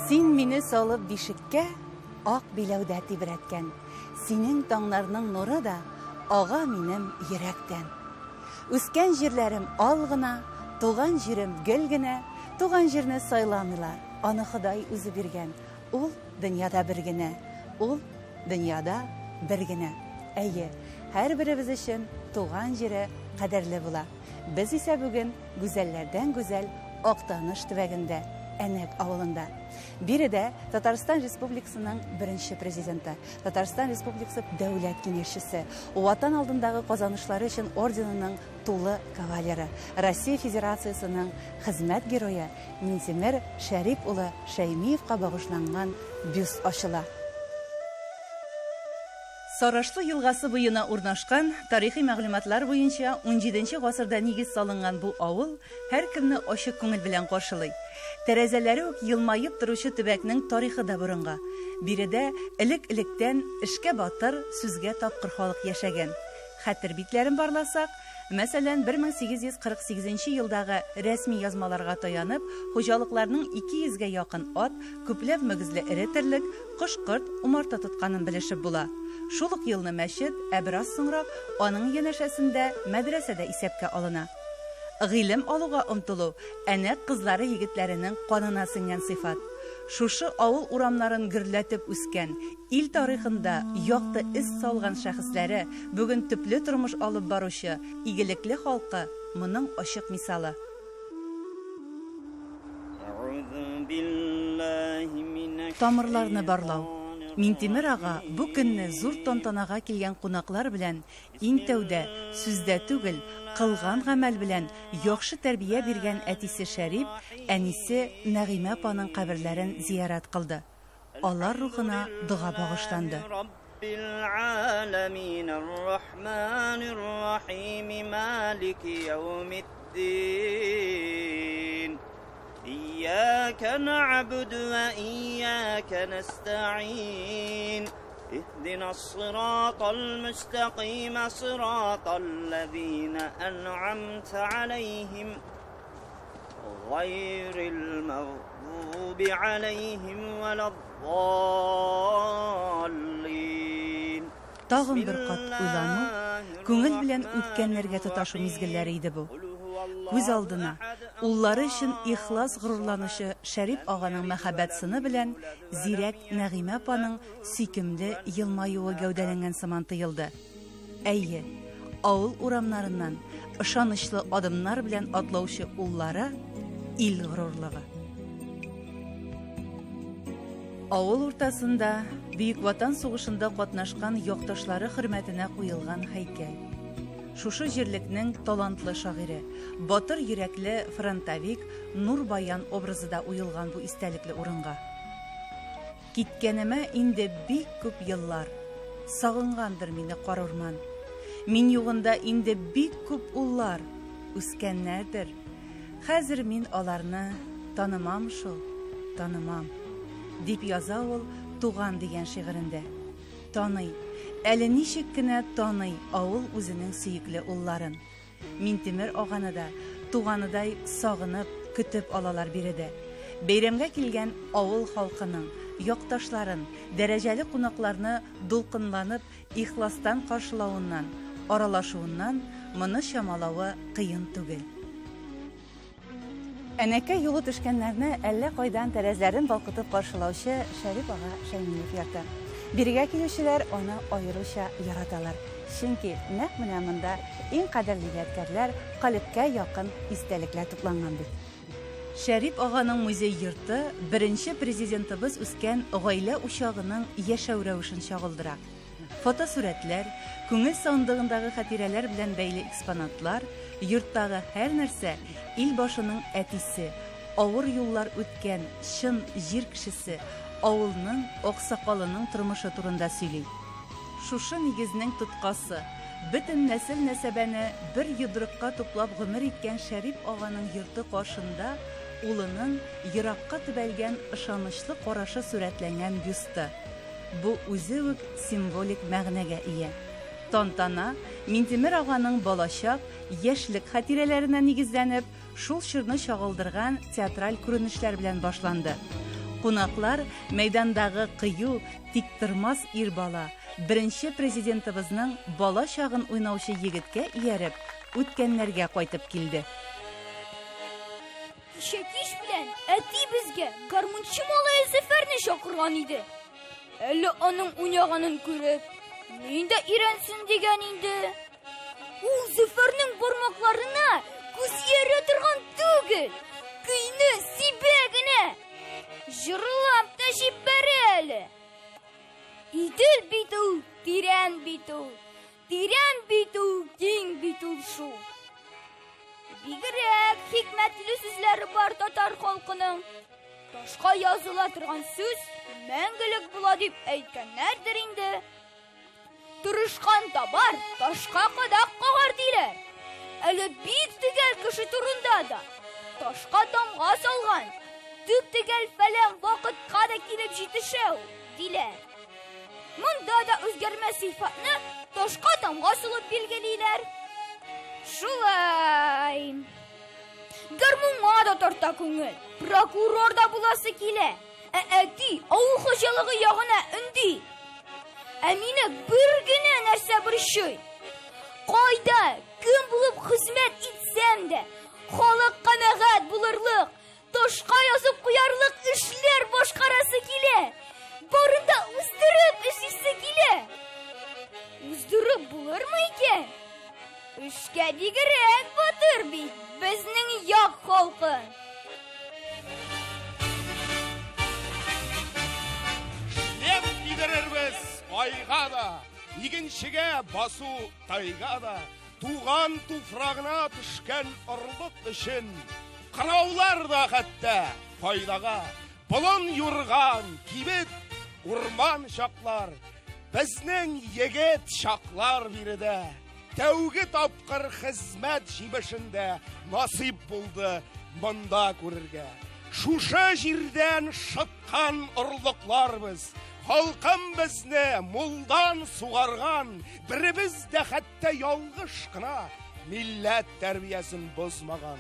Син мине салып бишеккә ак биләүдә тибрәткән. Синең таңнарның нуры да ага минем йөрәктән. Үскән җирләрем ал гына, туган җирем гөл генә, туган җирне сайламыйлар, аны Ходай үзе биргән. Ул дөньяда бер генә, ул дөньяда бер генә. Әйе, һәрберебез өчен туган җире кадерле була. Без исә бүген гүзәлләрдән гүзәл Актаныш төбәгендә, Әнәк авылында. Биредә Татарстан Республикасының беренче президенты, Татарстан Республикасы дәүләт киңәшчесе, Ватан алдындагы казанышлары өчен орденының тулы кавалеры, Россия Федерациясенең хезмәт герое Минтимер Шәрип улы Шәймиевка багышланган бюст ачыла. Сарашлы елгасы буена урнашкан, тарихи мәгълүматлар буенча, унҗиденче гасырда нигез салынган бу авыл һәркемне ачык күңел белән каршылый. Тәрәзәләре үк елмаеп торучы төбәкнең тарихы да борынгы. Биредә элек-электән эшкә батыр, сүзгә тапкыр халык яшәгән. Хәтер битләрен барласак, мәсәлән, 1848 нче елдагы рәсми язмаларга таянып, хуҗалыкларның 200 гә якын ат, күпләп мөгезле эре терлек, кош-корт, умарта тотканын белешеп була. Шул ук елны мәчет, ә бераз соңрак аның янәшәсендә мәдрәсә дә исәпкә алына. Гыйлем алуга омтылу Әнәк кызлары-егетләренең канына сеңгән сыйфат. Шушы авыл урамнарын гөрләтеп үскән, ил тарихында якты эз салган шәхесләре, бүген төпле тормыш алып баручы игелекле халкы моның ачык мисалы. Тамырларны барлау. Минтимер ага бу көнне зур тантанага килгән кунаклар белән иң тәүдә, сүздә түгел, кылган гамәл белән яхшы тәрбия биргән әтисе Шәрип, әнисе Нәгыймә апаның каберләрен зиярәт кылды. Алар рухына дога багышланды. غير المغضوب عليهم ولا الضالين. Тагын бер кат уйлану, күңел белән үткәннәргә тоташу мизгелләре иде бу. Күз алдына, уллары өчен ихлас горурланучы Шәрип аганың мәхәббәт сыны белән зирәк Нәгыймә апаның сөйкемле елмаюы гәүдәләнгән сыман тоелды. Әйе, авыл урамнарыннан ышанычлы адымнар белән атлаучы уллары, ил горурлыгы. Авыл уртасында Бөек Ватан сугышында катнашкан якташлары хөрмәтенә куелган һәйкәл. Шушы җирлекнең талантлы шагыйре, батыр йөрәкле фронтовик Нур Баян образы да уелган бу истәлекле урынга. Киткәнемә инде бик күп еллар, Сагынгандыр мине карурман. Мин югында инде бик күп уллар Үскәннәрдер. Хәзер мин аларны танымам шул, танымам. Дип яза ул Туган дигән шигырендә. Таный, әле ничек кенә таный авыл үзенең сөекле улларын. Минтимер аганы да туганыдай сагынып, көтеп алалар биредә. Бәйрәмгә килгән авыл халкының, якташларын, дәрәҗәле кунакларны дулкынланып, ихластан каршылавыннан, аралашуыннан моны чамалавы кыен түгел. Әнәккә юлы төшкәннәрне әллә кайдан тәрәзләрен балкытып каршылаучы Шәрип ага Шәймиев йорты. Бирегә килүчеләр аны аеруча яраталар. Чөнки нәкъ менә монда иң кадерле ядкәрләр, калебкә якын истәлекләр тупланган бит. Шәрип аганың музей-йорты беренче президентыбыз үскән гаилә учагының яшәү рәвешен чагылдыра. Фотосурәтләр, күңел сандыгындагы хатирәләр белән бәйле экспонатлар, йорттагы һәр нәрсә ил башының әтисе, авыр юллар үткән чын җир кешесе, авылның аксакалының тормышы турында сөйли. Шушы нигезнең тоткасы, бөтен нәсел-нәсәбәне бер йодрыкка туплап гомер иткән Шәрип аганың йорты каршында улының еракка төбәлгән ышанычлы карашы сурәтләнгән бюсты. Бу үзе үк символик мәгънәгә ия. Тантана, Минтимер аганың балачак, яшьлек хатирәләренә нигезләнеп, шул чорны чагылдырган театраль күренешләр белән башланды. Кунаклар мәйдандагы кыю, тиктормас ир бала, беренче президентыбызның бала чагын уйнаучы егеткә ияреп, үткәннәргә кайтып килде. Кичә кич белән әти безгә гармунчы малае Зөфәрне чакырган иде. Әле аның уйнаганын күреп, мин дә өйрәнсен дигән инде. Ул Зөфәрнең бармакларына күз иярә торган түгел, көйне сибә генә. Җырлап та җибәрә әле. Идел бит ул, тирән бит ул, тирән бит ул, киң бит ул шул. Бигрәк хикмәтле сүзләре бар татар халкының. Ташка языла торган сүз мәңгелек була дип әйткәннәрдер инде. Тырышкан табар, ташка кадак кагар диләр. Әле бик төгәл кеше турында да. Ташка тамга салган, төп-төгәл фәлән вакытка да килеп җитешә ул, диләр. Монда да үзгәрмәс сыйфатны ташка тамга салып билгелиләр. Шулай. Гармунга да тарта күңел, прокурор да буласы килә. Ә әти авыл хуҗалыгы ягына өнди. Ә мине бер генә нәрсә борчый. Кайда, кем булып хезмәт итсәм дә, халык канәгать булырлык, ташка язып куярлык эшләр башкарасы килә. Барын да уздырып эшлисе килә. Уздырып булырмы икән? Эшкә бигрәк батыр бит безнең як халкы. Шлем кидерербез айга да, игенчегә басу тайга да, туган туфрагына төшкән орлык өчен кыраулар да хәтта файдага. Болын юрган, кибет, урман чаклар, безнең егет чаклар биредә. Тәүге тапкыр хезмәт җимешендә насыйп булды монда күрергә. Шушы җирдән шыткан орлыклар без, халкым безне мулдан сугарган, беребез дә хәтта ялгыш кына милләт тәрбиясен бозмаган.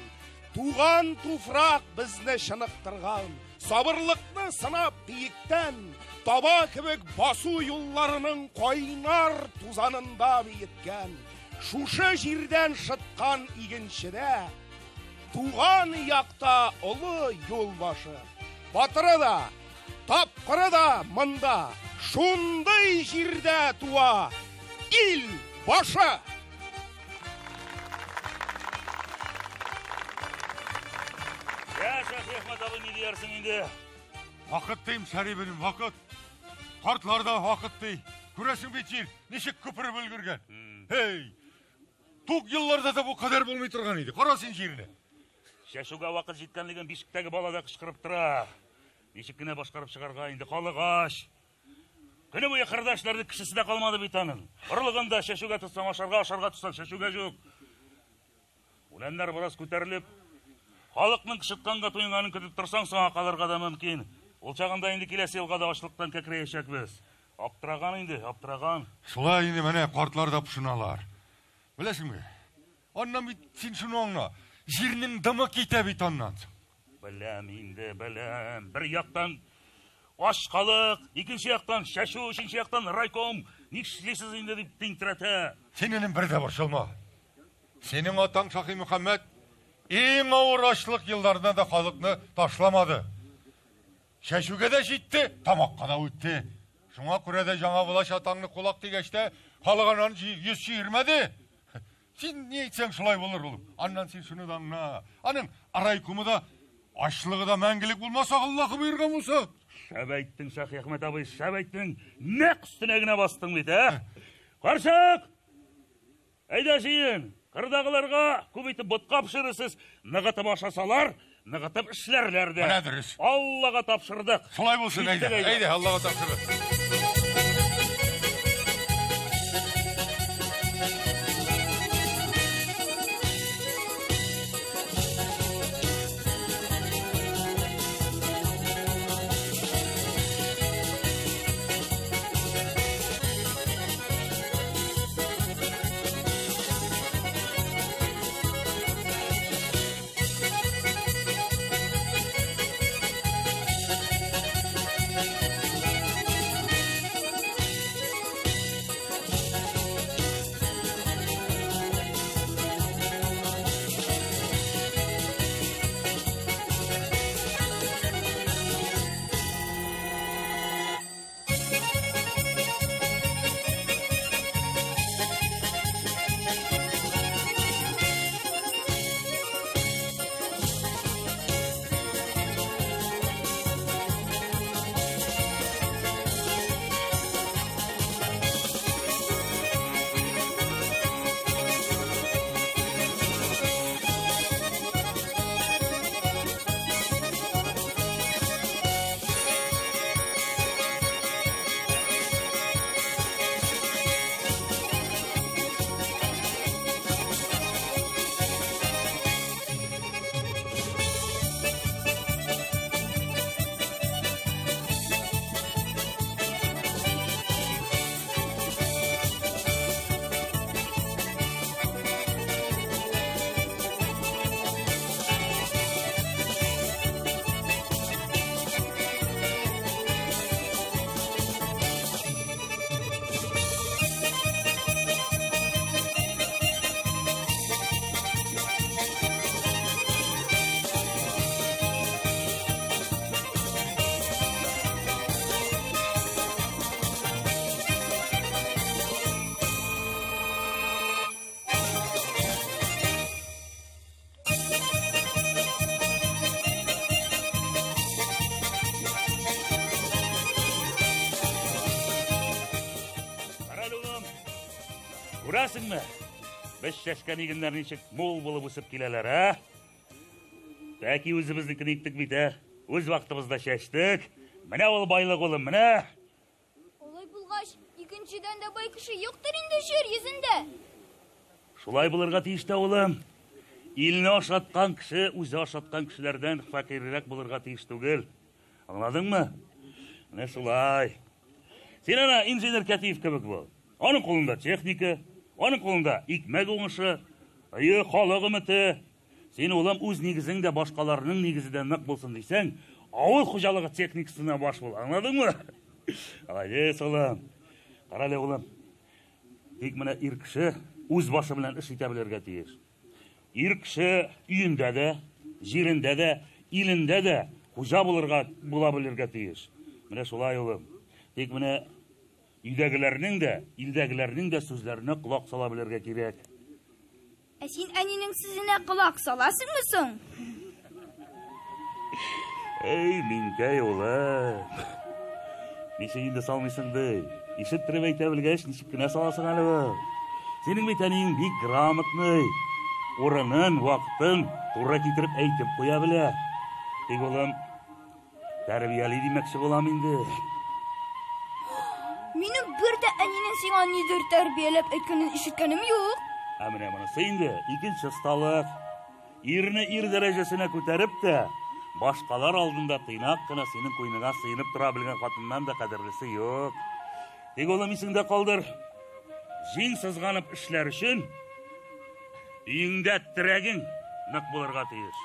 Туган туфрак безне чыныктырган, сабырлыкны сынап биектән, таба кебек басу юлларының кайнар тузанында биеткән. Шушы җирдән шыткан игенчедә, туган якта олы юл башы. Батыры да, тапкыры да монда, шундый җирдә туа ил башы. Я, Шәһиәхмәт абый, ни диярсең инде? Вакыт дим, Шәриф энем, вакыт. Картлар да вакыт ди. Күрәсең бит җир ничек күпереп өлгергән. Һей! Тук елларда да бу кадәр булмый торган иде. Кара син җирне. Чәчүгә вакыт җиткәнлеген бишектәге бала да кычкырып тора. Ничек кенә башкарып чыгарга инде халык ач. Көне буе кырда эшләрлек кешесе дә калмады бит аның. Орлыгын да чәчүгә тотсаң ашарга, ашарга тотсаң чәчүгә юк. Үләннәр бераз күтәрелеп, халыкның кычытканга туенганын көтеп торсаң, соңа калырга да мөмкин. Ул чагында инде киләсе елга да ачлыктан кәкрәячәкбез. Аптыраган инде, аптыраган. Шулай инде менә картлар да пошыналар. Беләсеңме? Аннан бит син шуны аңла. Җирнең дымы китә бит аннан. Беләм инде, беләм. Бер яктан ач халык, икенче яктан чәчү, өченче яктан райком. Нишлисез инде дип тинтерәтә. Син энем бер дә борчылма. Синең атаң Шаһимөхәммәт иң авыр ачлык елларында да халыкны ташламады. Чәчүгә дә җитте, тамакка да үтте. Шуңа күрә дә яңа влач атаңны кулак дигәч тә, халык аннан йөз чөермәде. Син ни әйтсәң шулай булыр, улым. Аннан син шуны да аңла. Аның райкомы да, ачлыгы да мәңгелек булмаса, Аллаһы боерган булса. Шәп әйттең, Шаһиәхмәт абый, шәп әйттең. Нәкъ өстенә генә бастың бит, ә? Карчык! Әйдә җыен. Кырдагыларга күп итеп ботка пешерерсез, ныгытып ашасалар, ныгытып эшләрләр дә. Менә дөрес. Аллага тапшырдык. Шулай булсын, әйдә. Әйдә, Аллага тапшырдык. Күрәсеңме? Без чәчкән игеннәр ничек мул булып үсеп киләләр, ә? Тәки үзебезнекен иттек бит, ә? Үз вакытыбызда чәчтек. Менә ул байлык, улым, менә! Алай булгач, икенчедән дә бай кеше юктыр инде җир йөзендә. Шулай булырга тиеш тә, улым. Илне ашаткан кеше үзе ашаткан кешеләрдән фәкыйрьрәк булырга тиеш түгел. Аңладыңмы? Менә шулай. Син ана инженер Кәтиев кебек бул. Аның кулында техника, аның кулында икмәк уңышы, әйе, халык өмете. Син, улым, үз нигезең дә башкаларның нигезе дә нык булсын дисәң, авыл хуҗалыгы техникасына баш бул. Аңладыңмы? Молодец, улым. Карале, улым. Тик менә ир кеше үз башы белән эш итә белергә тиеш. Ир кеше өендә дә, җирендә дә, илендә дә хуҗа булырга була белергә тиеш. Менә шулай, улым. Тик менә өйдәгеләрнең дә, илдәгеләрнең дә сүзләренә колак сала белергә кирәк. Ә син әнинең сүзенә колак саласыңмы соң? Эй, Минкәй улым. Ничек инде салмыйсың ди? Ишеттереп әйтә белгәч, ничек кенә саласың әле ул? Синең бит әниең бик грамотный. Урынын, вакытын туры китереп әйтеп куя белә. Тик улым, тәрбияли димәкче булам инде. Минем бер дә әнинең сиңа нидер тәрбияләп әйткәнен ишеткәнем юк. Ә менә монысы инде икенче осталык. Ирне ир дәрәҗәсенә күтәреп тә, башкалар алдында тыйнак кына синең куеныңа сыенып тора белгән хатыннан да кадерлесе юк. Тик улым исеңдә калдыр. Җиң сызганып эшләр өчен өеңдә терәгең нык булырга тиеш.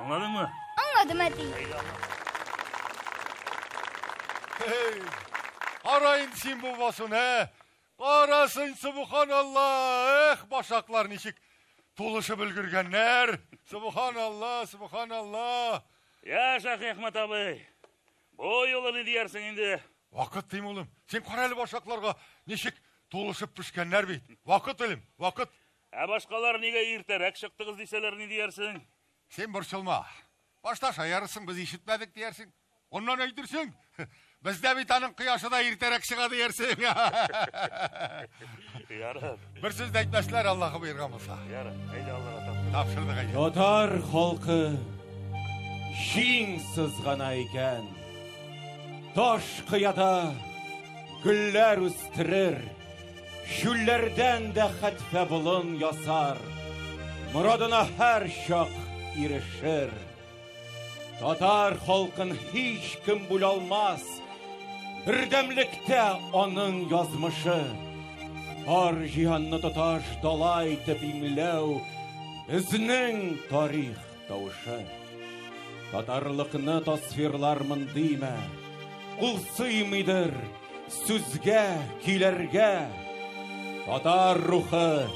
Аңладыңмы? Аңладым, әти. Эй, кара инде син бу басуны, ә? Карасын, субханалла, эх, башаклар ничек тулышып өлгергәннәр. Субханалла, субханалла. Я, Шәхи Әхмәт абый, бу юлы ни диярсең инде? Вакыт дим, улым. Син кара әле башакларга ничек тулышып пешкәннәр бит. Вакыт, улым, вакыт. Ә башкалар нигә иртәрәк чыктыгыз дисәләр, ни диярсең? Син борчылма. Башта шаярырсың, без ишетмәдек диярсең. Аннан әйтерсең, бездә бит аның кояшы да иртәрәк чыга диярсең. Ярар. Бер сүз дә әйтмәсләр, Аллаһы боерган булса. Ярар, әйдә Аллаһка тапшырдык. Тапшырдык әйдә. Татар халкы җиң сызгана икән. Таш кыяда гөлләр үстерер, чүлләрдән дә хәтфә болын ясар, морадына һәр чак ирешер. Татар халкын һич кем бүлә алмас, бердәмлектә аның язмышы. Бар җиһанны тоташ дала итеп иңләү безнең тарих тавышы. Татарлыкны тасвирлармын димә, ул сыймыйдыр сүзгә, көйләргә. Татар рухы,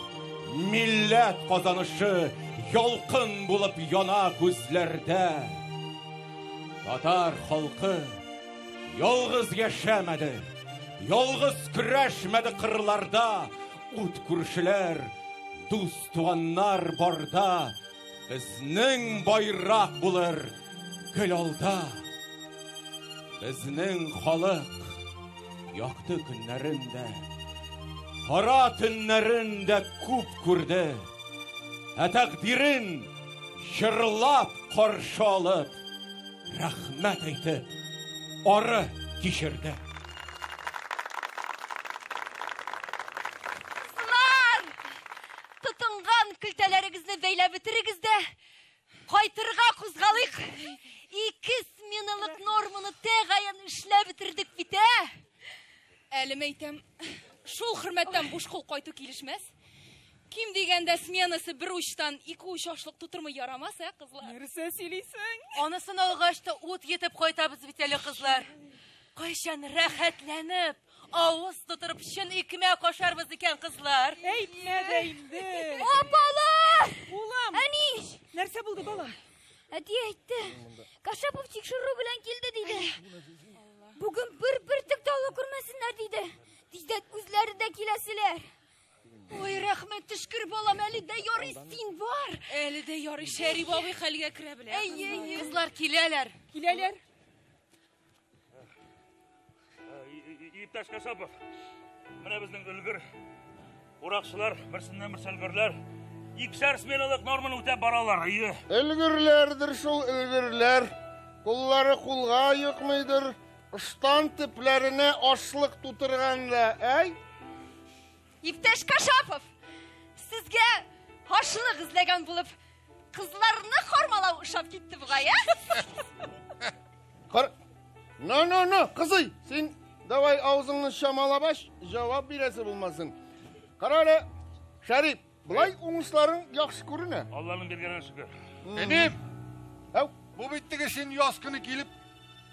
милләт казанышы ялкын булып яна күзләрдә. Татар халкы ялгыз яшәмәде, ялгыз көрәшмәде кырларда, ут күршеләр, дус туганнар барда, безнең байрак булыр гел алда. Безнең халык якты көннәрен дә, кара төннәрен дә күп күрде. Ә тәкъдирен җырлап каршы алып, рәхмәт әйтеп, ары кичерде. Кызлар! Тотынган көлтәләрегезне бәйләп бетерегез дә, кайтырга кузгалыйк. Ике сменалык норманы тәгаен эшләп бетердек бит, ә? Әле мәйтәм, шул хөрмәттән буш кул кайту килешмәс. Ким дигәндә сменасы бер учтан ике уч ашлык тутырмый ярамас, ә, кызлар? Нәрсә сөйлисең? Анысын алгач та ут йотып кайтабыз бит әле, кызлар. Кайчан рәхәтләнеп, авыз тутырып чын икмәк ашарбыз икән, кызлар? Әйтмә дә инде. Апалар! Улым! Әни! Нәрсә булды, балам? Әти әйтте. Кашапов тикшерү белән килде диде. Бүген бер бөртек тә ала күрмәсеннәр диде. Тиздән үзләре дә киләселәр. Ой, рәхмәт төшкер балам, әле дә ярый син бар. Әле дә ярый Шәриф абый хәлгә керә белә. Әйе, әйе. Кызлар киләләр. Киләләр. Иптәш Кашапов, менә безнең өлгер Уракчылар берсеннән-берсе өлгерләр. Икешәр сменалык норманы үтәп баралар, әйе. Өлгерләрдер шул, өлгерләр. Куллары кулга йокмыйдыр. Ыштан төпләренә ашлык тутырган да, әй? Иптәш Кашапов, сезгә ашлык эзләгән булып, кызларны хормалау ошап китте бугай, ә? Кар... Но, но, но, кызый, син давай авызыңны чамалап ач, җавап бирәсе булмасын. Кара әле, Шәрип, болай уңышларың яхшы күренә. Алланың биргәненә шөкер. Энем! Әу, бу бит теге син яз көне килеп,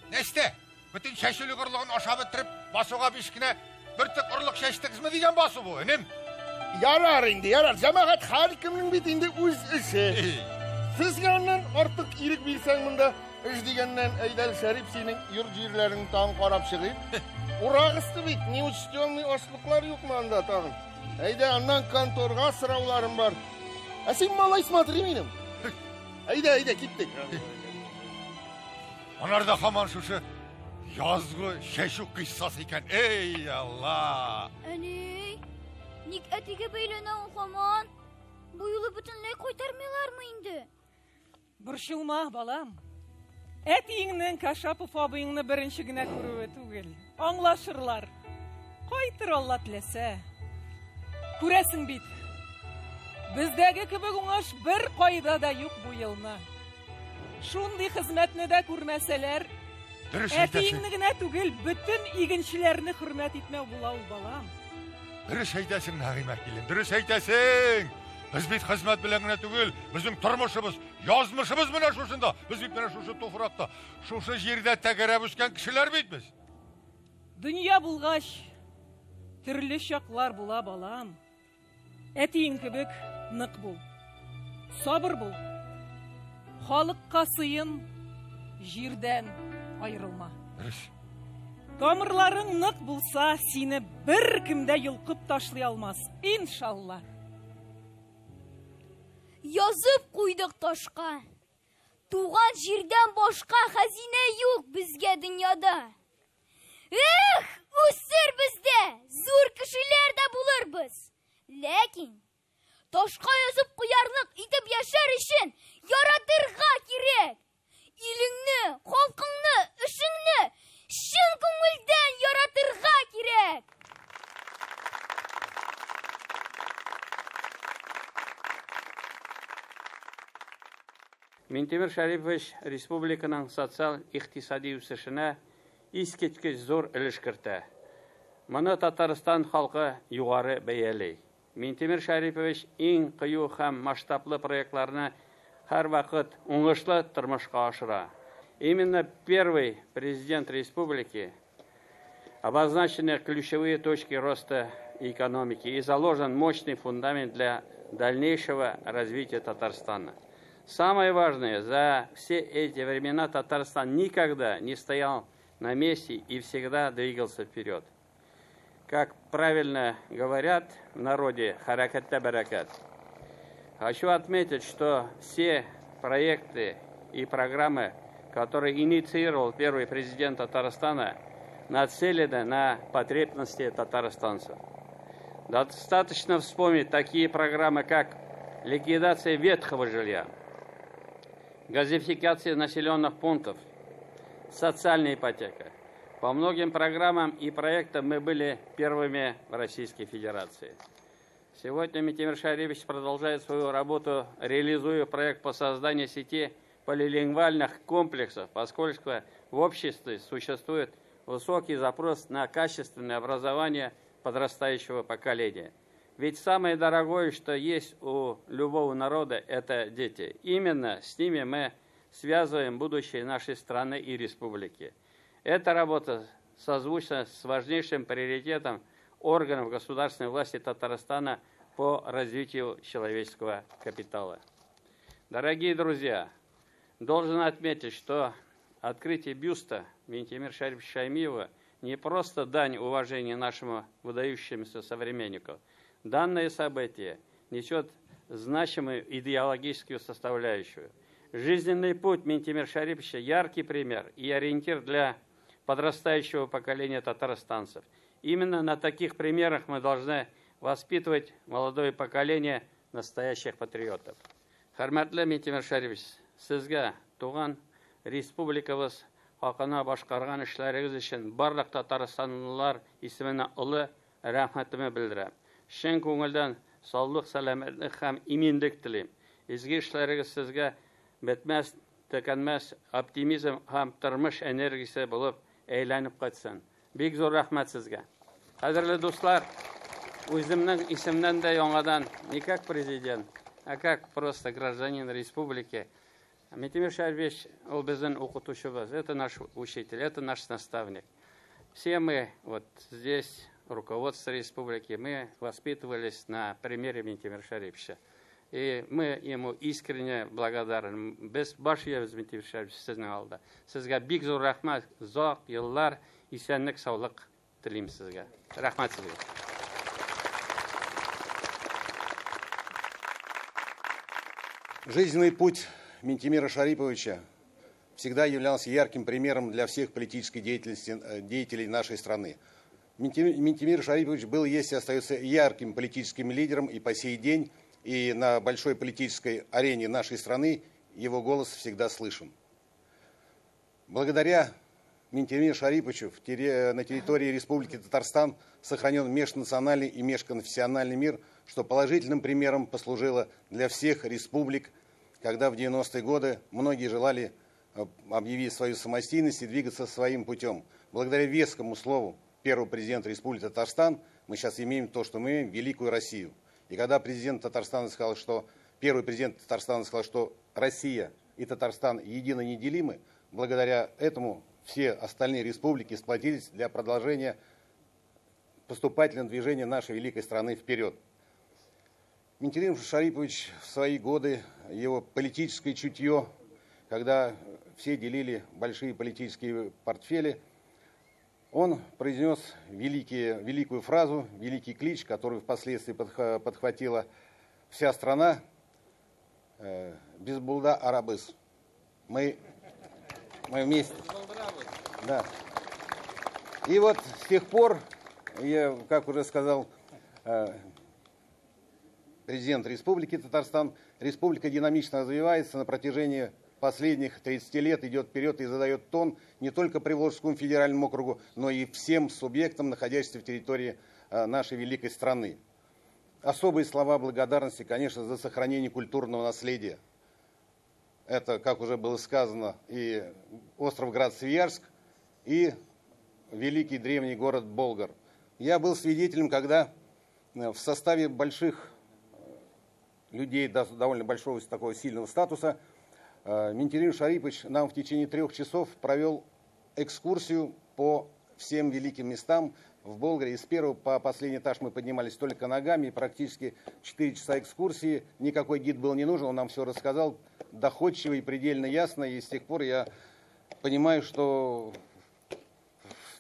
нәрсә, бөтен чәчүлек орлыгын ашап бетереп, басуга биш кенә бөртек орлык чәчтегезме дигән басу бу, энем. Ярар инде, ярар. Җәмәгать һәркемнең бит инде үз эше. Сезгә аннан артык ирек бирсәң монда, эш дигәннән, әйдә, Шәрип, синең йорт җирләреңне тагын карап чыгыйм. Урак өсте бит, неучтенный ашлыклар юкмы анда тагын? Әйдә, аннан конторга сорауларым бар. Ә син, малай, смотри минем. Әйдә, әйдә, киттек. Анарда һаман шушы язгы чәчү кыйссасы икән. Эй, Алла! Әни, ник әтигә бәйләнә ул һаман? Бу юлы бөтенләй кайтармыйлармы инде? Борчылма, балам. Әтиеңнең Кашапов абыеңны беренче генә күрүе түгел. Аңлашырлар. Кайтыр Алла теләсә. Күрәсең бит, бездәге кебек уңыш бер кайда да юк бу елны. Шундый хезмәтне дә күрмәсәләр, Дөрес әйтәсең. әтиеңне генә түгел, бөтен игенчеләрне хөрмәт итмәү була ул, балам. Дөрес әйтәсең, Нәгыймә килен, дөрес әйтәсең. Без бит хезмәт белән генә түгел, безнең тормышыбыз, язмышыбыз менә шушында. Без бит менә шушы туфракта, шушы җирдә тәгәрәп үскән кешеләр бит без. Дөнья булгач, төрле чаклар була, балам. Әтиең кебек нык бул. Сабыр бул. Халыкка сыен, җирдән аерылма. Дөрес. Тамырларың нык булса, сине бер кем дә йолкып ташлый алмас. Иншалла. Язып куйдык ташка. Туган җирдән башка хәзинә юк безгә дөньяда. Эх, үсербез дә, зур кешеләр дә булырбыз. Ләкин ташка язып куярлык итеп яшәр өчен яратырга кирәк. Илеңне, халкыңны, эшеңне чын күңелдән яратырга кирәк. Минтимер Шәрипович республиканың социаль-икътисади үсешенә искиткеч зур өлеш кертә. Моны Татарстан халкы югары бәяли. Минтимер Шәрипович иң кыю һәм масштаблы проектларны һәрвакыт уңышлы тормышка ашыра. Именно первый президент республики обозначены ключевые точки роста экономики и заложен мощный фундамент для дальнейшего развития Татарстана. Самое важное, за все эти времена Татарстан никогда не стоял на месте и всегда двигался вперед. Как правильно говорят в народе, харакатта баракат. Хочу отметить, что все проекты и программы, которые инициировал первый президент Татарстана, нацелены на потребности татарстанцев. Достаточно вспомнить такие программы, как ликвидация ветхого жилья, газификация населенных пунктов, социальная ипотека. По многим программам и проектам мы были первыми в Российской Федерации. Сегодня Минтимер Шарипович продолжает свою работу, реализуя проект по созданию сети полилингвальных комплексов, поскольку в обществе существует высокий запрос на качественное образование подрастающего поколения. Ведь самое дорогое, что есть у любого народа, это дети. Именно с ними мы связываем будущее нашей страны и республики. Эта работа созвучна с важнейшим приоритетом органов государственной власти Татарстана по развитию человеческого капитала. Дорогие друзья, должен отметить, что открытие бюста Минтимера Шариповича Шаймиева не просто дань уважения нашему выдающемуся современнику. Данное событие несет значимую идеологическую составляющую. Жизненный путь Минтимера Шариповича – яркий пример и ориентир для подрастающего поколения татарстанцев. Именно на таких примерах мы должны воспитывать молодое поколение настоящих патриотов. Хөрмәтле Минтимер Шәрипович, сезгә туган республикабыз хакына башкарган эшләрегез өчен барлык татарстанлылар исеменә олы рәхмәтемне белдерәм. Чын күңелдән саулык, сәламәтлек һәм иминлек телим. Изге эшләрегез сезгә бетмәс, төкәнмәс оптимизм һәм тормыш энергиясе булып әйләнеп кайтсын. Бик зур рәхмәт сезгә. Кадерле дуслар, үземнең исемнән дә яңадан не как президент, а как просто гражданин республики. Минтимер Шәрипович, ул безнең укытучыбыз, это наш учитель, это наш наставник. Все мы вот здесь, руководство республики, мы воспитывались на примере Минтимера Шариповича. И мы ему искренне благодарны. Без баш иябез Минтимер Шарипович сезнең алда. Сезгә бик зур рәхмәт, озак еллар исәнлек, саулык телим сезгә. Рәхмәт сезгә. Жизненный путь Минтимера Шариповича всегда являлся ярким примером для всех политической деятельности, деятелей нашей страны. Минтимер Шарипович был, есть и остается ярким политическим лидером и по сей день, и на большой политической арене нашей страны его голос всегда слышен. Благодаря Минтимеру Шариповичу на территории Республики Татарстан сохранен межнациональный и межконфессиональный мир, что положительным примером послужило для всех республик, когда в 90-е годы многие желали объявить свою самостийность и двигаться своим путем. Благодаря вескому слову первого президента Республики Татарстан мы сейчас имеем то, что мы имеем, великую Россию. И когда президент Татарстана сказал, что первый президент Татарстана сказал, что Россия и Татарстан едино неделимы, благодаря этому все остальные республики сплотились для продолжения поступательного движения нашей великой страны вперед. Минтимер Шарипович в свои годы, его политическое чутье, когда все делили большие политические портфели, он произнес великую фразу, великий клич, который впоследствии подхватила вся страна: «Без булда арабыз». Мы вместе. Да. И вот с тех пор, я, как уже сказал президент Республики Татарстан, республика динамично развивается на протяжении последних 30 лет, идет вперед и задает тон не только Приволжскому федеральному округу, но и всем субъектам, находящимся в территории нашей великой страны. Особые слова благодарности, конечно, за сохранение культурного наследия. Это, как уже было сказано, и остров Град-Свиярск, и великий древний город Болгар. Я был свидетелем, когда в составе больших людей, довольно большого такого сильного статуса, Минтимер Шарипович нам в течение 3 часов провел экскурсию по всем великим местам в Болгаре. С первого по последний этаж мы поднимались только ногами, и практически 4 часа экскурсии. Никакой гид был не нужен, он нам все рассказал доходчиво и предельно ясно. И с тех пор я понимаю, что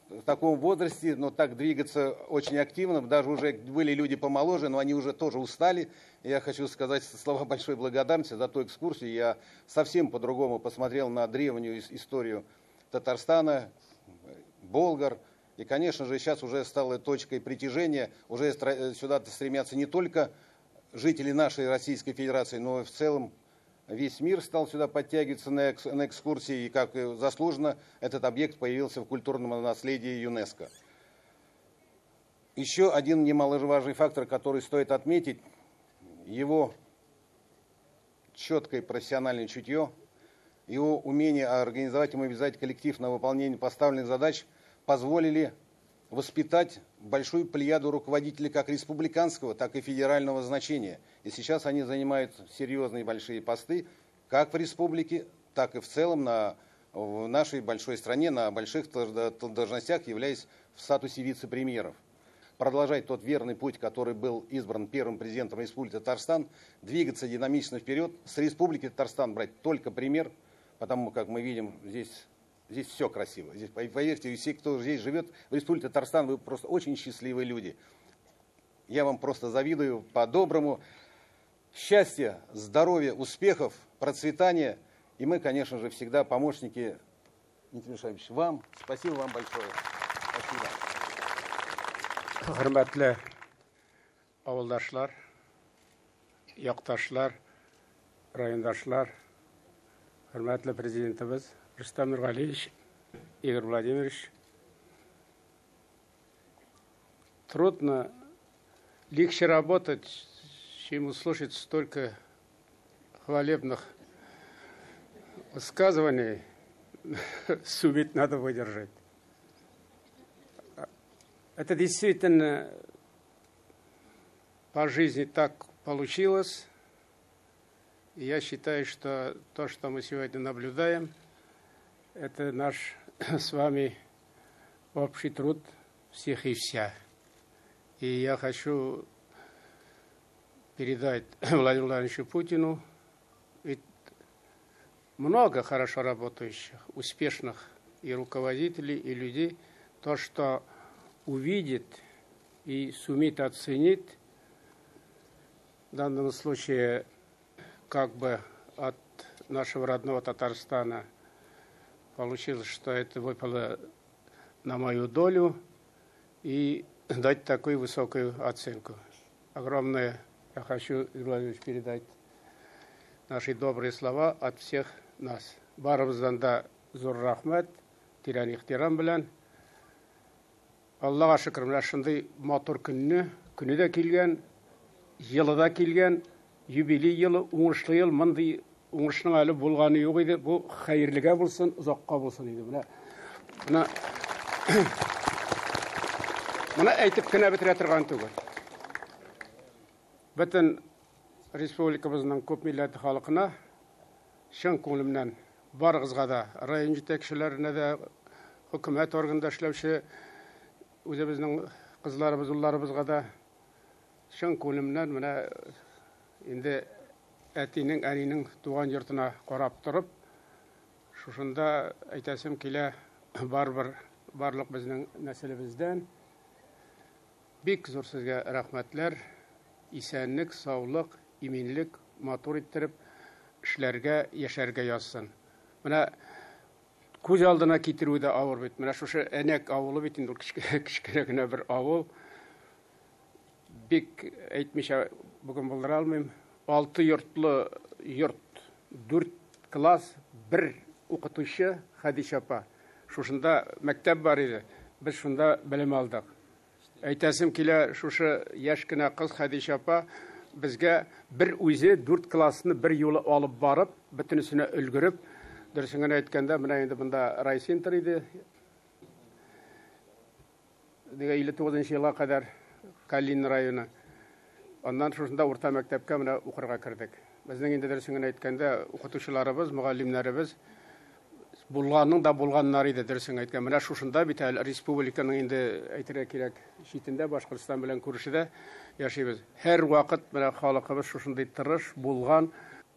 в таком возрасте, но так двигаться очень активно, даже уже были люди помоложе, но они уже тоже устали. Я хочу сказать слова большой благодарности за ту экскурсию. Я совсем по-другому посмотрел на древнюю историю Татарстана, Болгар. И, конечно же, сейчас уже стало точкой притяжения. Уже сюда стремятся не только жители нашей Российской Федерации, но и в целом весь мир стал сюда подтягиваться на экскурсии, и, как заслуженно, этот объект появился в культурном наследии ЮНЕСКО. Еще один немаловажный фактор, который стоит отметить, его четкое профессиональное чутье, его умение организовать и мобилизовать коллектив на выполнение поставленных задач позволили воспитать большую плеяду руководителей как республиканского, так и федерального значения. И сейчас они занимают серьезные большие посты как в республике, так и в целом в нашей большой стране, на больших должностях, являясь в статусе вице-премьеров. Продолжать тот верный путь, который был избран первым президентом Республики Татарстан, двигаться динамично вперед, с Республики Татарстан брать только пример, потому как мы видим здесь все красиво. Здесь, поверьте, все, кто здесь живет, в Республике Татарстан, вы просто очень счастливые люди. Я вам просто завидую по-доброму. Счастья, здоровья, успехов, процветания. И мы, конечно же, всегда помощники, Дмитрий Михайлович, вам. Спасибо вам большое. Спасибо. Хөрмәтле Авылдашлар, якташлар, райондашлар, хөрмәтле президентыбыз Рөстәм Нургалиевич, Игорь Владимирович, трудно, легче работать, чем услышать столько хвалебных высказываний. Суметь надо выдержать. Это действительно по жизни так получилось. И я считаю, что то, что мы сегодня наблюдаем, это наш с вами общий труд всех и вся. И я хочу передать Владимиру Владимировичу Путину, ведь много хорошо работающих, успешных и руководителей, и людей, то, что увидит и сумеет оценить, в данном случае как бы от нашего родного Татарстана получилось, что это выпало на мою долю, и дать такую высокую оценку. Огромное я хочу, Игорь Владимирович, передать наши добрые слова от всех нас. Барыбыздан да зур рәхмәт, тирән ихтирам белән. Аллага шөкер, менә шундый матур көнне, көне дә килгән, елы да килгән, юбилей елы, уңышлы ел, мондый уңышның әле булганы юк иде. Бу хәерлегә булсын, озакка булсын иде. Менә менә моны әйтеп кенә бетерә торган түгел. Бөтен республикабызның күп милләтле халкына чын күңелемнән барыгызга да, район җитәкчеләренә дә, хөкүмәт органында эшләүче үзебезнең кызларыбыз, улларыбызга да чын күңелемнән менә инде әтинең, әнинең туган йортына карап торып, шушында әйтәсем килә, барыбер барлык безнең нәселебездән бик зур сезгә рәхмәтләр, исәнлек, саулык, иминлек, матур иттереп эшләргә, яшәргә язсын. Менә күз алдына китерү дә авыр бит. Менә шушы Әнәк авылы бит инде ул кечкенә генә бер авыл. Бик әйтмичә бүген булдыра алмыйм. 6 йортлы йорт, 4 класс, бер укытучы Хәдичә апа. Шушында мәктәп бар иде. Без шунда белем алдык. Әйтәсем килә, шушы яшь кенә кыз Хәдичә апа безгә бер үзе 4 классны бер юлы алып барып, бөтенесенә өлгереп, дөресен генә әйткәндә, менә инде монда райцентр иде. Дигә 59 елга кадәр Калинин районы. Аннан шушында урта мәктәпкә менә укырга кердек. Безнең инде дөресен генә әйткәндә, укытучыларыбыз, мөгаллимнәребез булганның да булганнар иде, дөресен әйткән. Менә шушында бит әле республиканың инде әйтергә кирәк читендә, Башкортстан белән күршедә яшибез. Һәр вакыт менә халкыбыз шушындый тырыш, булган.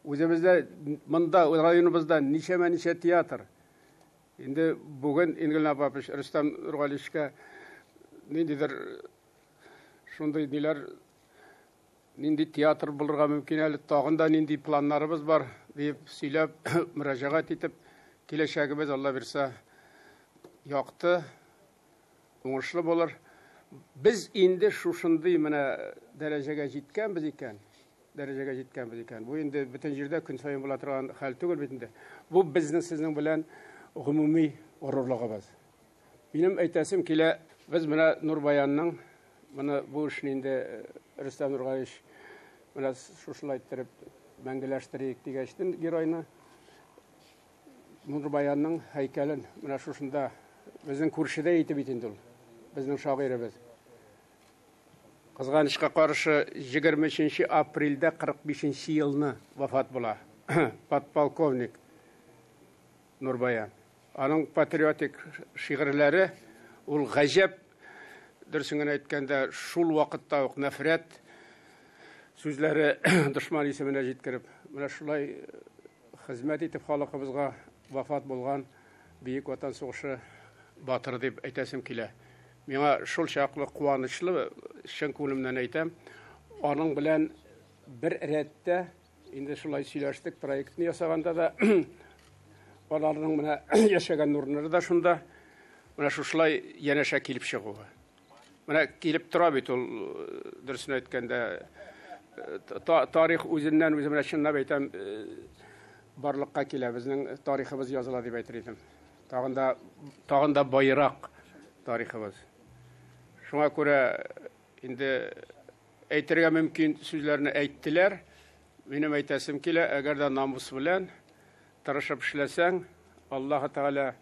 Үзебездә монда районыбызда ничәмә-ничә театр. Инде бүген Ингел Набапович Рөстәм Нургалиевичка ниндидер шундый ниләр, нинди театр булырга мөмкин әле, тагын да нинди планнарыбыз бар дип сөйләп, мөрәҗәгать итеп, киләчәгебез Алла бирсә якты, уңышлы булыр. Без инде шушындый менә дәрәҗәгә җиткәнбез икән, дәрәҗәгә җиткәнбез икән. Бу инде бөтен җирдә көн саен була торган хәл түгел бит инде. Бу безнең сезнең белән гомуми горурлыгыбыз. Минем әйтәсем килә, без менә Нурбаянның моны бу эшне инде Рөстәм Нургалиевич менә шушылай иттереп мәңгеләштерик дигәчтен геройны Нурбаянның һәйкәлен менә шушында безнең күршедә итеп бит инде ул, безнең шагыйребез. Кызганычка каршы 23 апрельдә 45 елны вафат була подполковник Нурбаян. Аның патриотик шигырьләре ул гаҗәп, дөресен генә әйткәндә, шул вакытта ук нәфрәт сүзләре дошман исеменә җиткереп, менә шулай хезмәт итеп халкыбызга вафат булган Бөек Ватан сугышы батыры дип әйтәсем килә. Миңа шул чаклы куанычлы, чын күңелемнән әйтәм, аның белән бер рәттә инде шулай сөйләштек, проектны ясаганда да аларның менә яшәгән урыннары да шунда, менә шушылай янәшә килеп чыгуы. Менә килеп тора бит ул, дөресен әйткәндә, тарих үзеннән үзе менә чынлап әйтәм, барлыкка килә, безнең тарихыбыз языла дип әйтер идем. Тагын да, тагын да байрак тарихыбыз. Шуңа күрә инде әйтергә мөмкин сүзләрне әйттеләр. Минем әйтәсем килә, әгәр дә намус белән тырышып эшләсәң, Аллаһы Тәгалә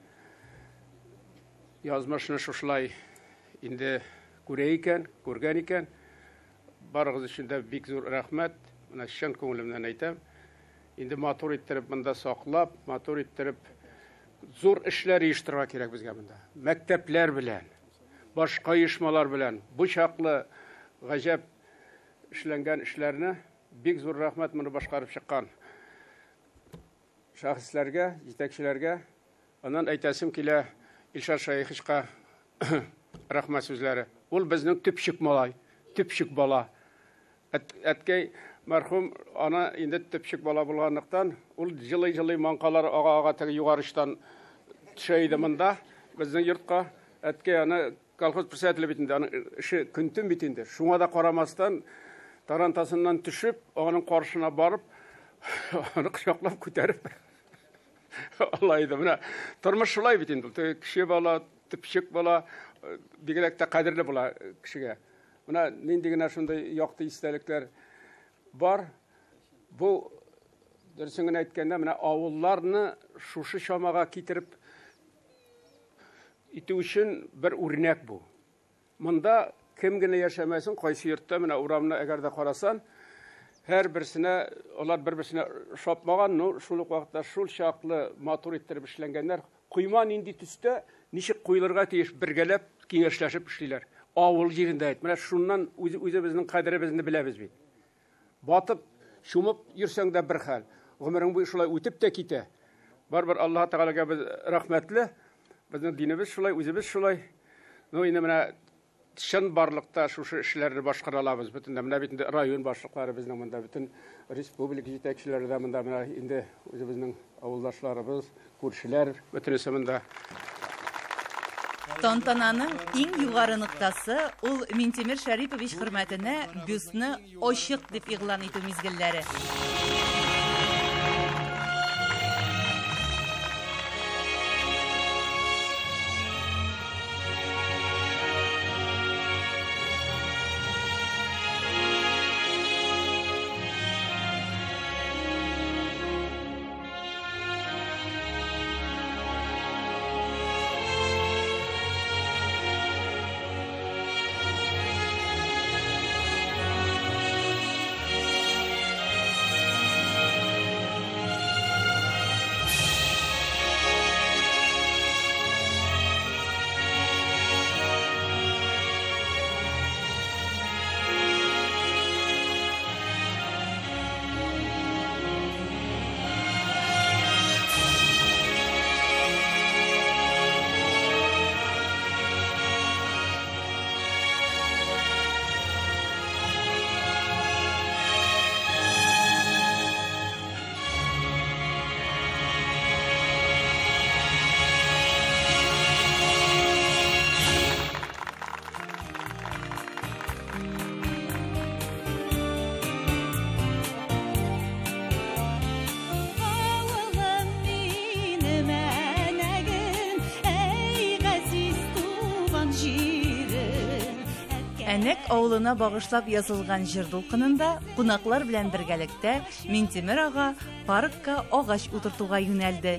язмышны шушылай инде күрә икән, күргән икән. Барыгыз өчен дә бик зур рәхмәт. Менә чын күңелемнән әйтәм. Инде матур иттереп монда саклап, матур иттереп зур эшләр оештырырга кирәк безгә монда. Мәктәпләр белән, башка оешмалар белән бу чаклы гаҗәп эшләнгән эшләрне бик зур рәхмәт моны башкарып чыккан шәхесләргә, җитәкчеләргә. Аннан әйтәсем килә Илшат Шәеховичка рәхмәт сүзләре. Ул безнең төпчек малай, төпчек бала. Әткәй мәрхүм ана инде төпчек бала булганлыктан, ул җылый-җылый маңкалар ага-ага теге югары очтан төшә иде монда, безнең йортка. Әткәй аны колхоз председателе бит инде, аның эше көн-төн бит инде. Шуңа да карамастан, тарантасыннан төшеп, аның каршына барып, аны кочаклап күтәреп ала иде. Менә тормыш шулай бит инде. Теге кеше бала, төпчек бала бигрәк тә кадерле була кешегә. Менә нинди генә шундый якты истәлекләр бар. Бу дөресен генә әйткәндә, менә авылларны шушы чамага китереп итү өчен бер үрнәк бу. Монда кем генә яшәмәсен, кайсы йортта, менә урамны әгәр дә карасан, һәр берсенә, алар бер-берсенә шапмаган, но шул ук вакытта шул чаклы матур иттереп эшләнгәннәр. Койма нинди төстә, ничек куелырга тиеш, бергәләп киңәшләшеп эшлиләр. Авыл җирендә әйт, менә шуннан үз, үзебезнең кадеребезне беләбез бит. Батып, чумып йөрсәң дә бер хәл. Гомерең буе шулай үтеп тә китә. Барыбер Аллаһ Тәгаләгә без рәхмәтле. Безнең динебез шулай, үзебез шулай. Ну, инде менә чын барлыкта шушы эшләрне башкара алабыз. Бөтен дә менә бит инде район башлыклары безнең монда, бөтен республика җитәкчеләре дә монда, менә инде үзебезнең авылдашларыбыз, күршеләр, бөтенесе монда. Тантананың иң югары ноктасы ул Минтимер Шәрипович хөрмәтенә бюстны ачык дип игълан итү мизгелләре. Әнәк авылына багышлап язылган җыр дулкынында кунаклар белән бергәлектә Минтимер ага паркка агач утыртуга юнәлде.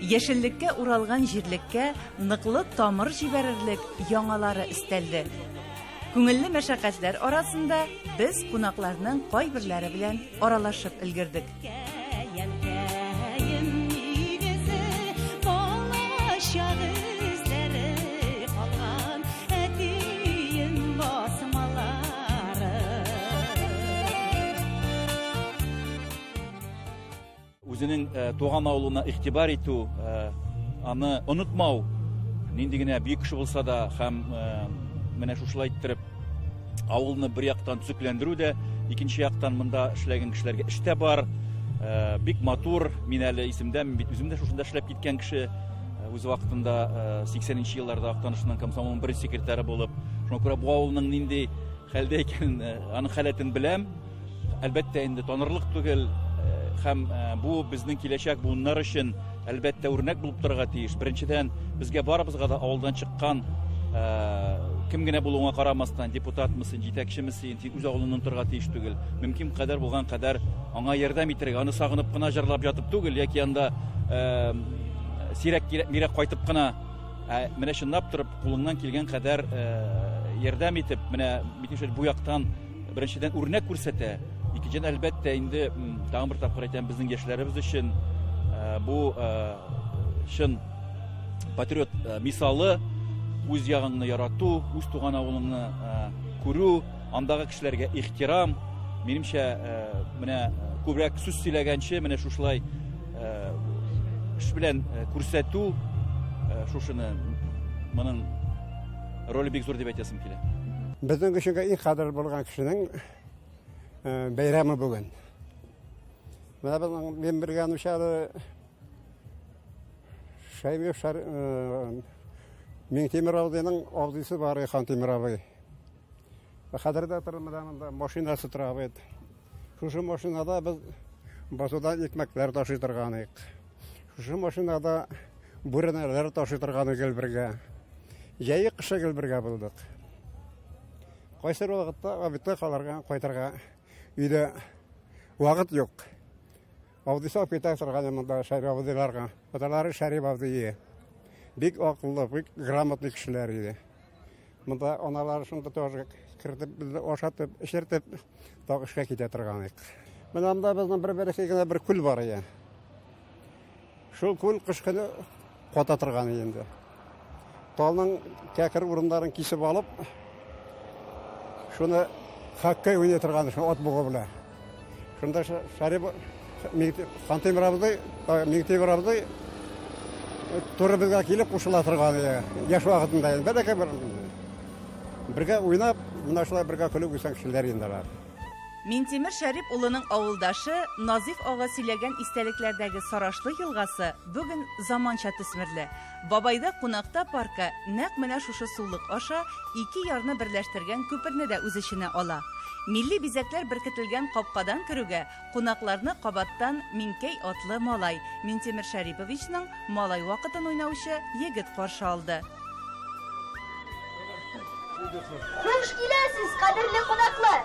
Яшеллеккә уралган җирлеккә ныклы тамыр җибәрерлек яңалары өстәлде. Күңелле мәшәкатьләр арасында без кунакларның кайберләре белән аралашып өлгердек. Үзенең туган авылына игътибар итү, аны онытмау, нинди генә бөек кеше булса да, һәм менә шушылай иттереп авылны бер яктан төзекләндерү дә, икенче яктан монда эшләгән кешеләргә эш тә бар. Бик матур, мин әле исемдә, мин бит үзем дә шушында эшләп киткән кеше. Үз вакытында 80 нче елларда Актанышның комсомолның беренче секретаре булып, Шуңа күрә бу авылның нинди хәлдә икәнен, аның халәтен беләм. Әлбәттә, инде танырлык түгел һәм бу безнең киләчәк буыннар өчен әлбәттә үрнәк булып торырга тиеш. Беренчедән, безгә барыбызга да авылдан чыккан кем генә булуыңа карамастан, депутатмы син, җитәкчеме син, син үз авылыңны онытырга тиеш түгел. Мөмкин кадәр булган кадәр аңа ярдәм итәргә, аны сагынып кына җырлап ятып түгел, яки анда сирәк-мирәк кайтып кына, ә менә чынлап торып кулыңнан килгән кадәр ярдәм итеп, менә Митишев бу яктан беренчедән үрнәк күрсәтә, икенчедән, әлбәттә, инде тагын бер тапкыр әйтәм, безнең яшьләребез өчен бу чын патриот мисалы, үз ягыңны ярату, үз туган авылыңны күрү, андагы кешеләргә ихтирам. Минемчә, менә күбрәк сүз сөйләгәнче, менә шушылай эш белән күрсәтү, шушыны, моның роле бик зур дип әйтәсем килә. Безнең өчен иң кадерле булган кешенең бәйрәме бүген. Менә безнең мин белгән учалы Шәймиев Миңтимер абзыйның абзыйсы бар, Хантимер абый. Хәзер дә тора менә монда машинасы тора бит. Шушы машинада без басудан икмәкләр ташый торган идек. Шушы машинада бүрәнәләр ташый торган гел бергә. Җәе кышы гел бергә булдык. Кайсы вакытта обедта калырга, кайтырга өйдә вакыт юк. Абзыйсы алып китә торган монда Шәриф абзыйларга. Аталары Шәриф абзый. Бик акыллы, бик грамотный кешеләр иде. Монда аналары шунда тоже кертеп, безне ашатып, эчертеп, тагы эшкә китә торган идек. Менә монда безнең бер бәләкәй генә бер күл бар иде. Шул күл кыш көне ката торган иде инде. Талның кәкер урыннарын кисеп алып, шуны хоккей уйный торган, шуны ат бугы белән. Шунда Шәриф Хантимер абзый, Миңтимер абзый туры безгә килеп кушыла торган иде. Яшь вакытында инде бәләкәй бер бергә уйнап, менә шулай бергә көлеп үскән кешеләр инде алар. Минтимер Шәрип улының авылдашы Назиф ага сөйләгән истәлекләрдәге Сарашлы елгасы бүген заманча төсмерле. Бабайда кунакта паркы нәкъ менә шушы сулык аша ике ярны берләштергән күперне дә үз эченә ала. Милли бизәкләр беркетелгән капкадан керүгә кунакларны кабаттан Минкәй атлы малай, Минтимер Шәриповичның малай вакытын уйнаучы егет каршы алды. Хуш киләсез, кадерле кунаклар!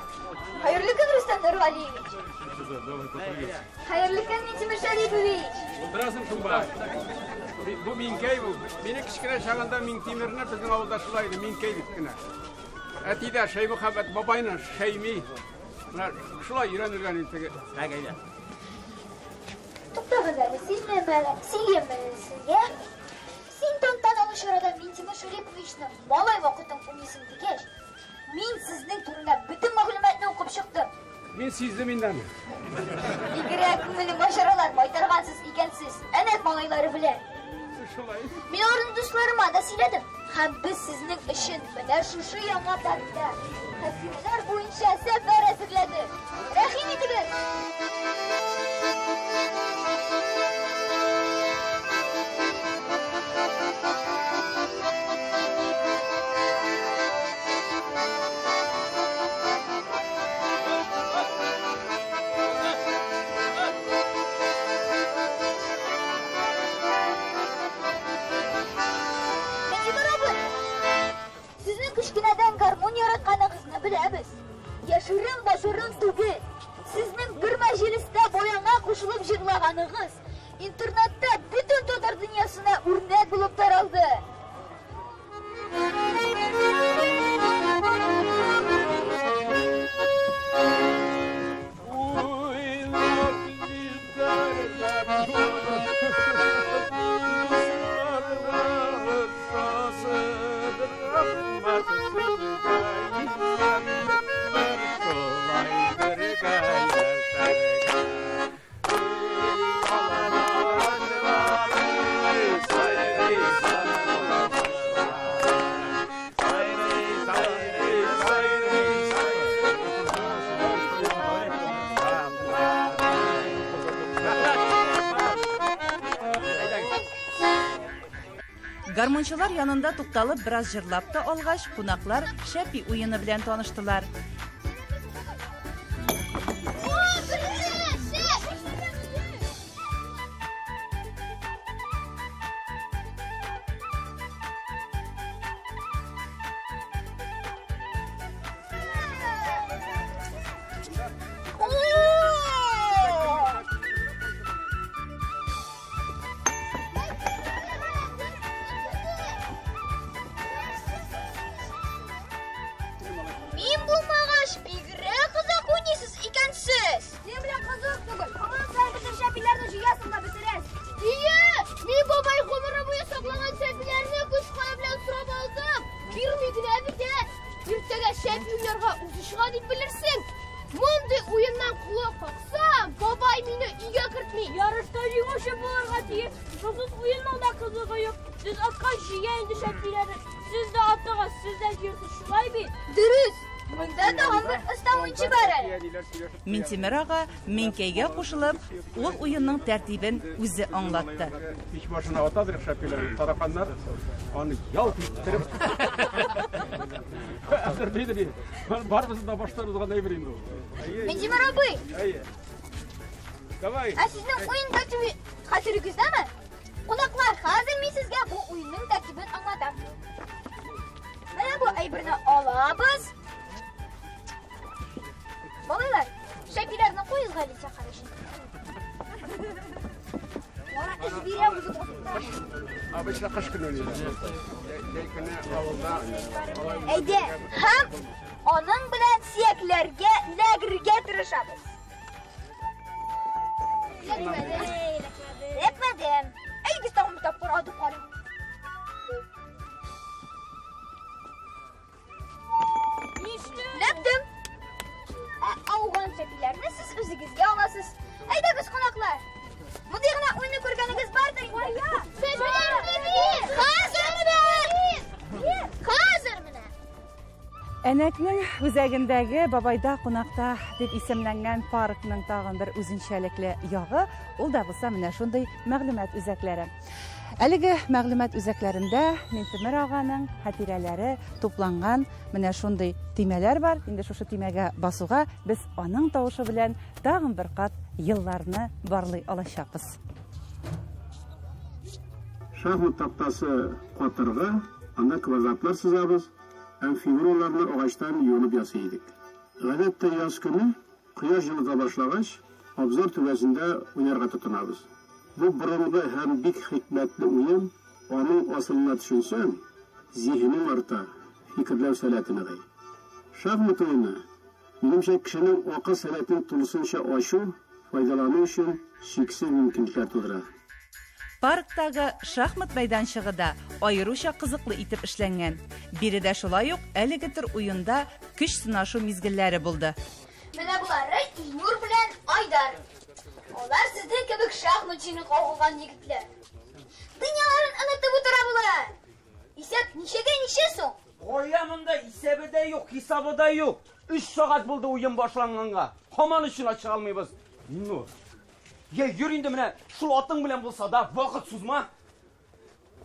Хәерле көн, Рөстәм Нургалиевич! Хәерле көн, Минтимер Шәрипович! Булдырасың шунда. Бу Минкәй бу. Мине кечкенә чагында Минтимерне безнең авылда шулай иде, Минкәй дип кенә. Әти дә Шәймөхәммәт бабайны Шәйми. Менә шулай өйрәнелгән инде теге. Әгәйдә. Туктагыз әле, сөйлим әле, сөйлим әле сезгә. Син тантаналы чарада Минтимер Шәриповичның малай вакытын уйныйсың дигәч, мин сезнең турында бөтен мәгълүматны укып чыктым. Мин сиздем инде аны. Бигрәк күңелле маҗаралар майтаргансыз икәнсез, Әнәк малайлары белән. Шулай. Мин аларны дусларыма да сөйләдем. Һәм без сезнең өчен менә шушы яңа паркта хатирәләр буенча сәфәр әзерләдек. Рәхим итегез! Минтимер абый, сезнең кечкенәдән гармун яратканыгызны беләбез. Яшерен башырын түгел. Сезнең бер мәҗлестә баянга кушылып җырлаганыгыз интернетта бөтен татар дөньясына үрнәк булып таралды. Гармунчылар янында тукталып бераз җырлап та алгач, кунаклар шәпи уены белән таныштылар. Мин булмагач, бигрәк озак уйныйсыз икәнсез. Син белән кызык түгел. Һаман саен бөтен шәпиләрне җыясың да бетерәсең. Ие, мин бабай гомере буе саклаган шәпиләрне көч хәле белән сорап алдым. Бирми генә бит, ә. Иртәгә шәпи уйнарга үзе чыга дип белерсең. Мондый уеннан колак каксам, бабай мине өйгә кертми. Ярышта җиңүче булырга тиеш. Шунсыз уенның да кызыгы юк. Сез аткач җыя инде шәпиләрне. Сез дә аттыгыз, сез дә җыерсыз, шулай бит? Дөрес. Монда тагын бер оста уенчы бар әле. Минтимер ага Минкәйгә кушылып, ул уенның тәртибен үзе аңлатты. Мич башына атадыр шәпиләрне, тараканнар аны ялт иттереп әзерлиде бит. Барыбызның да баштан узган әйбер инде ул. Минтимер абый. Әйе. Давай. Ә сезнең уен тәртибе хәтерегездәме? Кунаклар, хәзер мин сезгә бу уенның тәртибен аңлатам. Менә бу әйберне алабыз. Балалар, шәпиләрне куегыз әле карашын. Бара эш бирә үзе башында. Обычно кыш көне уйныйлар. Җәй көне авылда алай Әйдә, һәм аның белән сөякләргә эләгергә тырышабыз. Эләкмәдем. Әйдәгез тагын бер тапкыр атып карыйк. Эләктем. Ә ауган шәпиләрне сез үзегезгә аласыз. Әйдәгез, кунаклар. Мондый гына уйны күргәнегез бардыр инде. Шәпиләрне бир! Хәзер менә! Хәзер менә! Әнәкнең үзәгендәге Бабайда кунакта дип исемләнгән паркның тагын бер үзенчәлекле ягы, ул да булса менә шундый мәгълүмат үзәкләре. Әлеге мәгълүмат үзәкләрендә Минтимер аганың хатирәләре тупланган менә шундый төймәләр бар. Инде шушы төймәгә басуга без аның тавышы белән тагын бер кат елларны барлый алачакбыз. Шахмат тактасы катыргы, анда квадратлар сызабыз һәм фигураларны агачтан юнып ясый идек. Гадәттә яз көне кояш җылыта башлагач, абзар түбәсендә уйнарга тотынабыз. Бу борынгы һәм бик хикмәтле уен, аның асылына төшенсәң, зиһенең арта, фикерләү сәләте ныгый. Шахмат уены, минемчә, кешенең акыл сәләтен тулысынча ачу, файдалану өчен чиксез мөмкинлекләр тудыра. Парктагы шахмат мәйданчыгы да аеруча кызыклы итеп эшләнгән. Биредә шулай ук әлеге төр уенда көч сынашу мизгелләре булды. Менә булары Илнур белән Айдар. Алар сезнең кебек шахмат җиңеп кагылган егетләр. Дөньяларын онытып утыра булар. Исәп ничәгә ничә соң? Кая монда исәбе дә юк, хисабы да юк. 3 сәгать булды уен башланганга. Һаман өчен ачыга алмыйбыз. Илнур. Я йөр инде менә шул атың белән булса да вакыт сузма.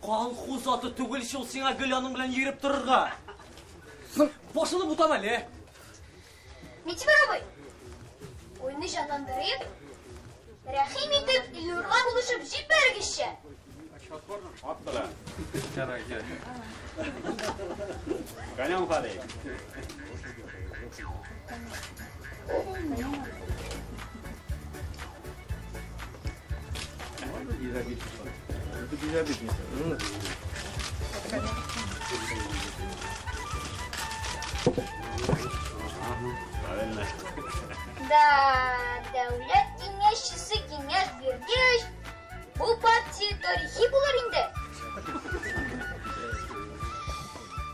Колхоз аты түгел шул сиңа гел аның белән йөреп торырга. Башыңны бутам әле. Минтимер абый, уйны җанландырып, рәхим итеп Илнурга булышып җибәргезче. Ат белән. Конем ходи. Да, дәүләт киңәшчесе киңәш биргәч, бу партия тарихи булыр инде.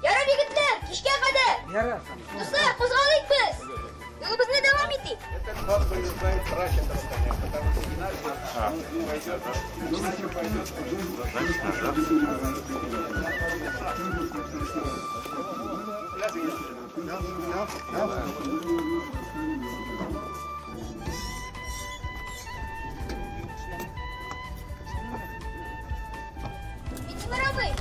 Ярар, егетләр, кичкә кадәр. Ярар. Дуслар, кузгалыйк без. Юлыбызны дәвам итик. Минтимер абый,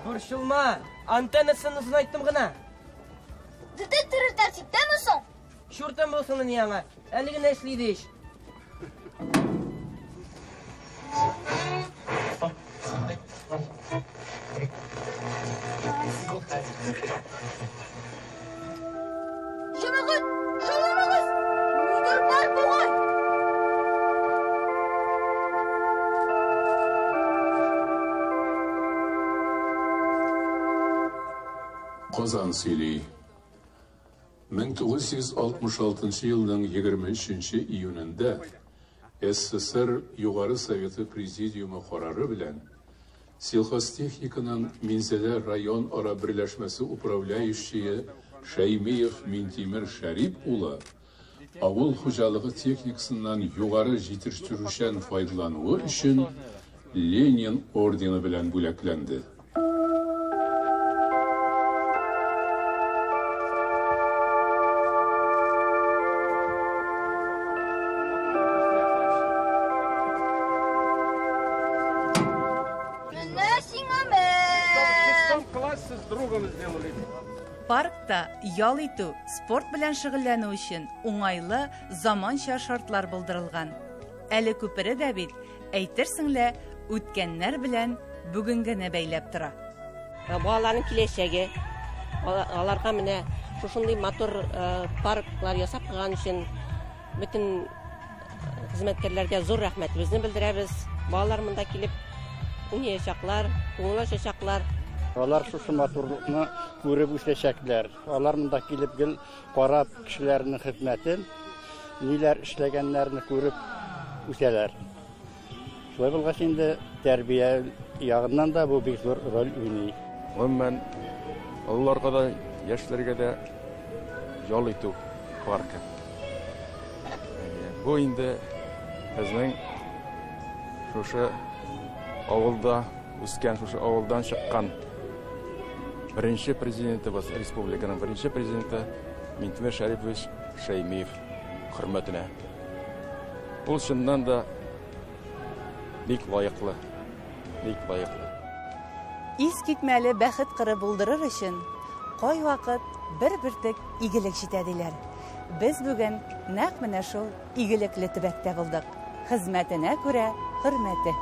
Борчылма, антеннасын озынайттым гына. Детекторы тәртиптәме соң? Чуртым булсын ни аңа. Әле генә эшли иде ич. Җәмәгать, шауламагыз! Нидер бар бугай! Казан сөйли. 1966 елның 23 июнендә СССР Югары Советы Президиумы карары белән Сельхозтехниканың Минзәлә район ара берләшмәсе управляющие Шәймиев Минтимер Шәрип улы авыл хуҗалыгы техникасыннан югары җитештерүчән файдалануы өчен Ленин ордены белән бүләкләнде. Менә сиңа мә! Паркта ял итү, спорт белән шөгыльләнү өчен уңайлы, заманча шартлар булдырылган. Әле күпере дә бит, әйтерсең лә, үткәннәр белән бүгенгене бәйләп тора. Балаларның киләчәге, аларга менә шушындый матур парклар ясап куйган өчен бөтен хезмәткәрләргә зур рәхмәтебезне белдерәбез. Балалар монда килеп уйнаячаклар, күңел ачачаклар. Алар шушы матурлыкны күреп үсәчәкләр. Алар монда килеп гел карап кешеләрнең хезмәтен, ниләр эшләгәннәрне күреп үсәләр. Шулай булгач инде тәрбия ягыннан да бу бик зур роль уйный. Гомумән, олыларга да, яшьләргә дә ял итү паркы. Бу инде безнең шушы авылда үскән, шушы авылдан чыккан беренче президентыбыз, республиканың беренче президенты Минтимер Шәрипович Шәймиев хөрмәтенә. Ул чыннан да бик лаеклы, бик лаеклы. Искитмәле бәхет кыры булдырыр өчен кайвакыт бер бөртек игелек җитә диләр. Без бүген нәкъ менә шул игелекле төбәктә булдык. Хезмәтенә күрә хөрмәте.